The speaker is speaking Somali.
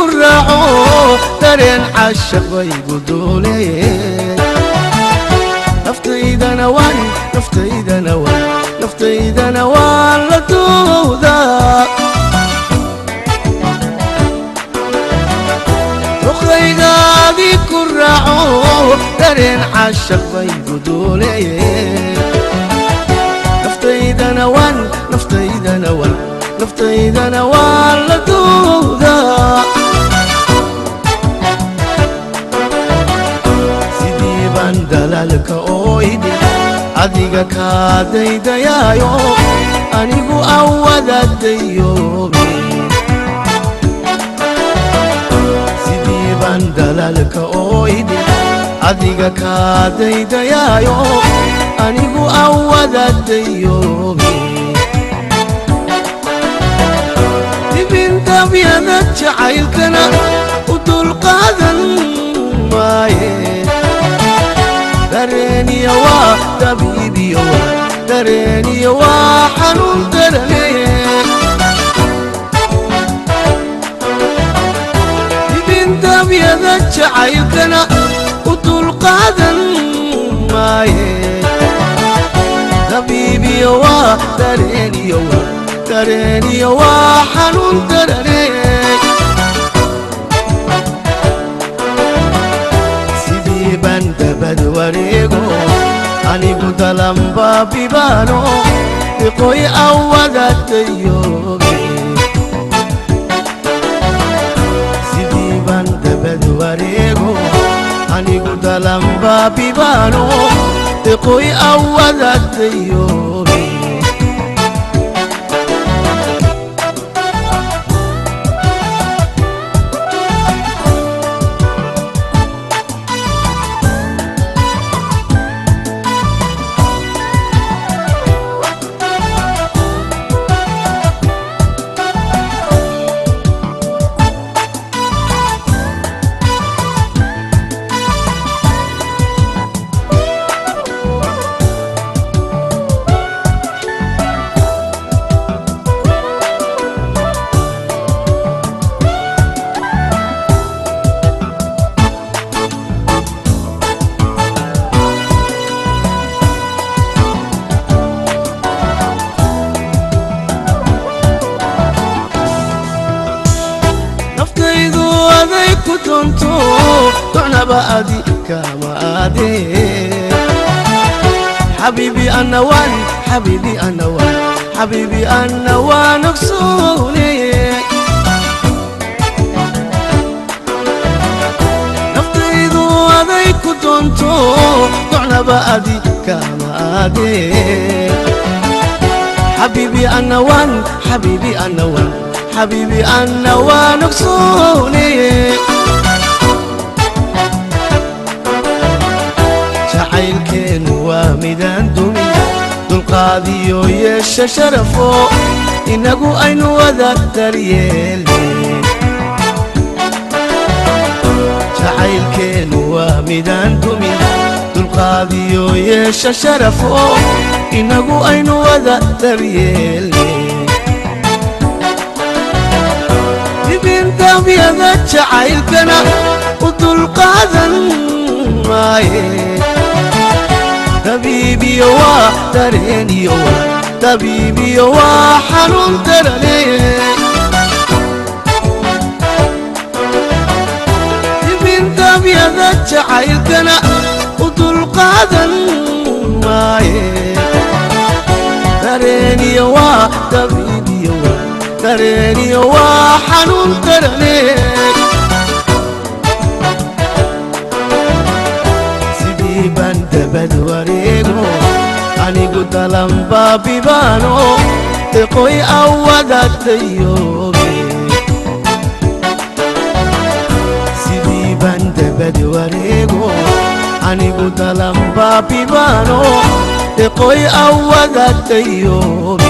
Raaco dareen cashaq baygu duuleye. Naftaydana waan, naftaydana waan, naftaydana waan la doodaa. Duqaygaadii ku raaco dareen cashaq baygu duuleye. Naftaydana waan, naftaydana waan, naftaydana waan la doodaa. Sidii baan dalaalka oo idin adiga kaa daydayaayo, anigu aan wadaadayoobe. Sidii baan dalaalka oo idin adiga kaa daydayaayo, anigu aan wadaadayoobe. Dibindabyada jacaylkana u dulqaadan maaye. Dareeniyo waa dabiibiyo waa dareeniyo waa xanuun darane. Dibindabyada jacaylkana u dulqaadan maaye. Dabiibiyo waa dareeniyo waa dareeniyo waa xanuun darane. Sidii baan dabad wareego, anigu dalamba bibaano iqoy aan wadaadayoobe. Sidii baan dabad wareego, anigu dalamba bibaano iqoy aan wadaadayoobe. Naftaydu aday ku doonto, docnaba adi kama aadee. Xabiibi ana waan, xabiibi ana waan, xabiibi ana waan ogsoone. Naftaydu aday ku doonto, docnaba adi kama aadee. Xabiibi ana waan, xabiibi ana waan, xabiibi ana waan ogsoone. Jacaylkeennu waa midaan dumin, dulqaadiyo yeesha sharafo, inagu aynu wada daryeelne. Jacaylkeennu waa midaan dumin, dulqaadiyo yeesha sharafo, inagu aynu wada daryeelne. Dibindabyada jacaylkana u dulqaadan maaye. Dabiibiyo waa dareeniyo waa dabiibiyo waa xanuun darane. Dibindabyada jacaylkana u dulqaadan maaye. Dareeniyo waa dabiibiyo waa dareeniyo waa xanuun darane. Sidii baan dabad wareego, anigu dalamba bibaano iqoy aan wadaadayoobe. Sidii baan dabad wareego, anigu dalamba bibaano iqoy aan wadaadayoobe.